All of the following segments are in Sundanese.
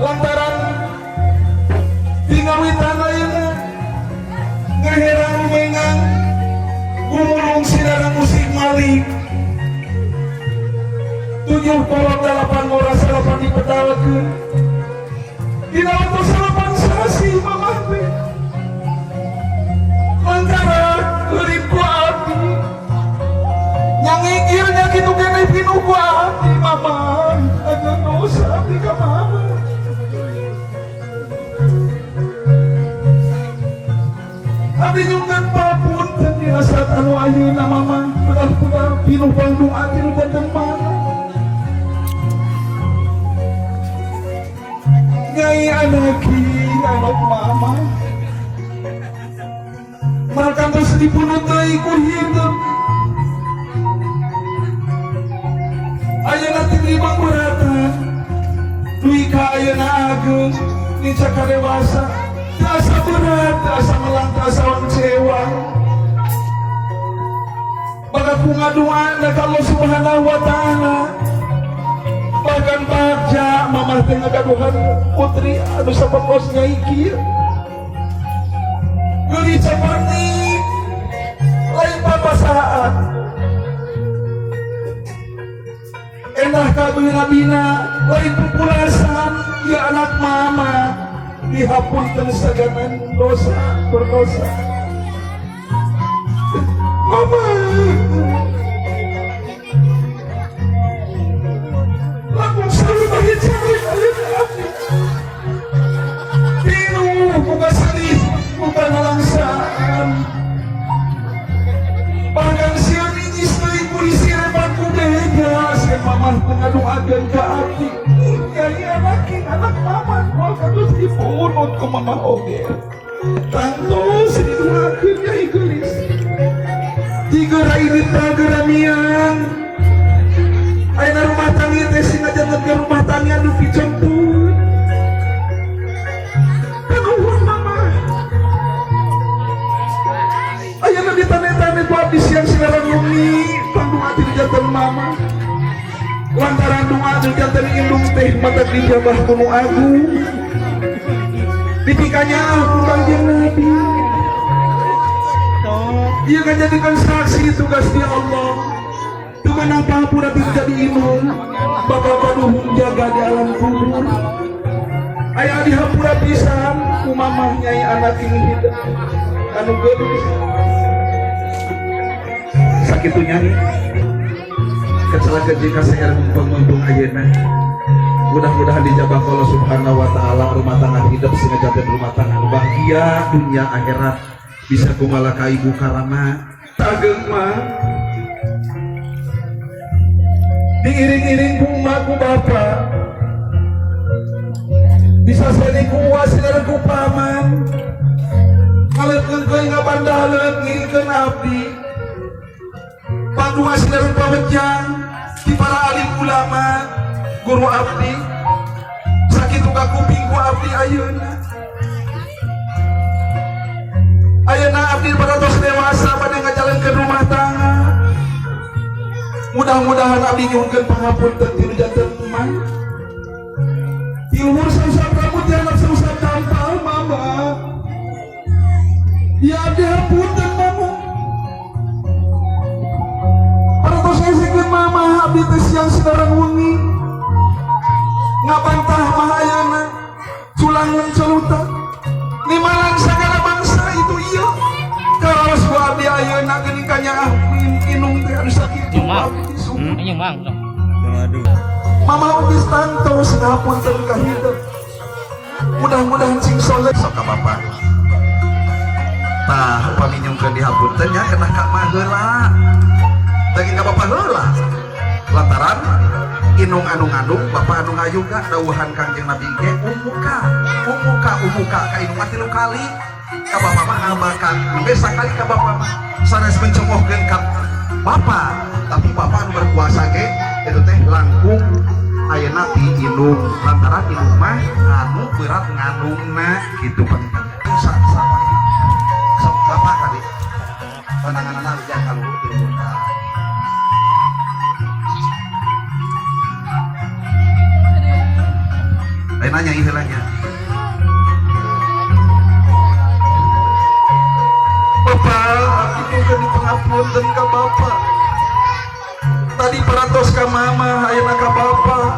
Lantaran tingawitan ayeuna ngaherang rumengang gumulung sinarang musik malik tujuh kolot delapan ngora salapan dipedalkeun dina waktu salapan sasi mamah teh lantaran urip ku abdi nyangigirnya kitu keneh pinuh ku abdi. Mama, ada dosa abdi ka mama. Abdi nyungkeun papunten dina saat anu ayeuna mama benar-benar pinuh pangdoa ti nu janten mama. Nyai anaki anak mama makan terus dibunuh deui ku hidup. Ayeuna ti beratan duwi ka ayeuna ageung nica kadewasa teu asa berat, teu asa melang, teu asa kecewa. Bakat ku ngadoana ka Allah Subhanahu wa Ta'ala. Bahkan bagja mamah teh ngagaduhan putri anu sapokos nyai kieu geulis saperni lain papasahaan endah kabina-bina lain pupulasan ya anak mama dihapunten saganan dosa berdosa mama. Lamun selalu bagi cari abdi pinuh buka sedih bukan nalangsaan bahkan sieun inyis deui ku disirepan ku beja sieun mamah teu ngadoakeun ka abdi. Nyai anaki anak mama moal kados dipunut ku mamah oge tangtos didoakeun nyai geulis tiga ini tagera miang. Ayeuna rumah tangga teh sing ngajantenkeun rumah tangga anu picemput. Kanuhun mama. Ayeuna ditane-tane ku abdi siang silaran wengi pangdoa ti janten mama. Lantaran doa di janten indung teh mata dijabah ku nu agung. Dipikanya ku Kangjeng Nabi. Ia ngajadikeun saksi tugas di Allah. Teu meunang pangapura ti jadi indung bakal kaduhung jaga di alam kubur. Aya dihampura pisan ku mamah nyai anak ini hidup anu geulis. Sakitu nyai kecelakaan jika saya mumpung ayeuna. Mudah-mudahan dijabah Allah Subhanahu wa Ta'ala rumah tangga hidup sehingga janten rumah tangga bahagia dunia akhirat bisa kumala ka ibu karama tageng mah diiring-iring ku emak ku bapak bisa seni ku wasilah ku paman ngaleutkeun keun ngabandaleun ngiringkeun abdi pandu wasilah pawejang di para alim ulama guru abdi sakitu ka kuping ku abdi ayeuna. Ayeuna abdi pada tos dewasa pada ngajalankeun rumah tangga. Mudah-mudahan abdi nyuhunkeun pangapunten ti nu janten emak. Ti luhur sausap rambut di handap sausap tampal mama. Ya abdi hapunten mama. Pada tos ngesekeun mama abdi teh siang sinarang wengi. Ngabantah mah ayeuna culangung celuta. Nimalang sagala bangsa itu iya. Karaos ku abdi ayeuna geuning kanyaah inung teh anu sakitu abdi disuhun. Mama oge tangtos ngapunten ka hidup. Mudah-mudahan sing soleh sok ka bapak. Tah upami nyungkeun dihapunten nya kena ka mah heula. Daging ka bapak heula. Lantaran inung anu ngandung bapak anu ngayuga dawuhan Kangjeng Nabi ge umuka umuka umuka ka inung mah 3 kali ka bapak mah abakan nembe sakali ka bapak mah sanes mencemoohkeun ka bapak tapi bapak anu berkuasa ge itu teh langkung ayeuna ti indung lantaran indung mah anu berat ngandungna gitu panginten. Sa sapa sok bapak tadi pananganana ujang ka luhur ti luhur. Ayeuna Nanya heula nya. Bapak, abdi juga dipangapunten ka Bapak. Tadi parantos ka Mama, ayeuna ka Bapak.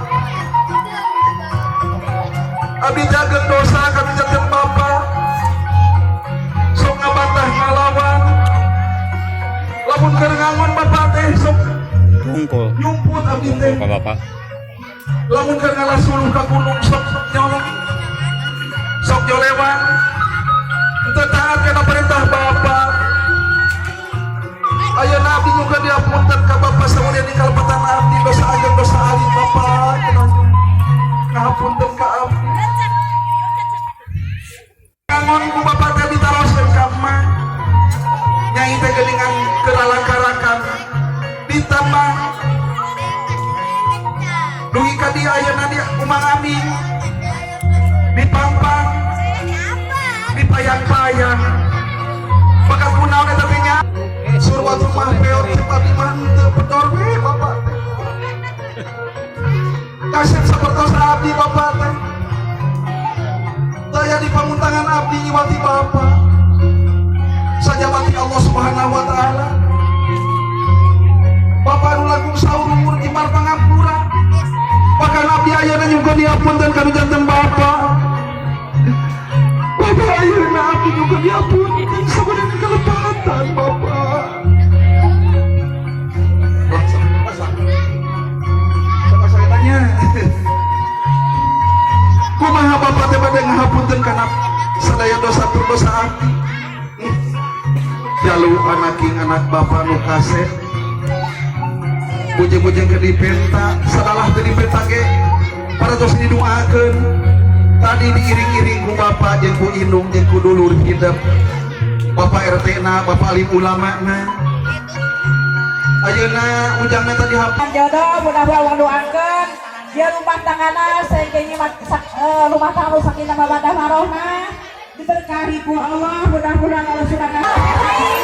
Abdi jaga dosa kami janten Bapak. Sok ngabantah ngalawan. Lamun keur ngangon Bapak teh sok Bungkul. Nyumput abdi teh. Bungkul ka Bapak. Lamun keur ngalah suluh ka gunung sok nyolong. Sok nyolewang. Teu taat kana perintah Bapak. Ayeuna abdi juga diapunten ka Bapak samudian di kalepatan abdi dosa ageng, dosa alit, Bapak ngapunten ka abdi. Ngangon ku Bapak teh ditaroskeun ka emak. Nyai teh geuningan keur lalakarakan ditambah dugi ka dieu. Ayeuna dia umang aming dipangpang, dipayang-payang, bakal kunaon eta teh nya? Surwa rumah peot, ceuk abdi mah henteu, pedor we Bapak teh. Kasep sapertos abdi Bapak teh daya di pamuntangan abdi ngiwati Bapak sajabati Allah Subhanahu wa Ta'ala. Bapak nu langkung saur umur jembar pangampura, bahkan abdi ayeuna nyungkeun diapunten kanu janten Bapak. Bapak, ayeuna abdi nyungkeun diapunten sabenerna kalepatan Bapak. Masa sama saya tanya, kumaha Bapak teh bade ngahapunten kana sadaya dosa dosa abdi? Jalu anaking anak Bapak nu kasep, bujeng-bujeng ke dipenta sadalah teu dipenta ge parantos didoakeun. Tadi diiring-iring ku Bapak jeung ku indung jeung ku dulur hidup, Bapak RT na, Bapak alim ulama na. Ayeuna ujangna tadi hapus. Jodoh mudah-mudahan Allah doakeun dia rumah tanggana saengkeungi rumah tangga sakinah mawaddah warohmah, diberkahi ku Allah, mudah-mudahan Allah Subhanahu.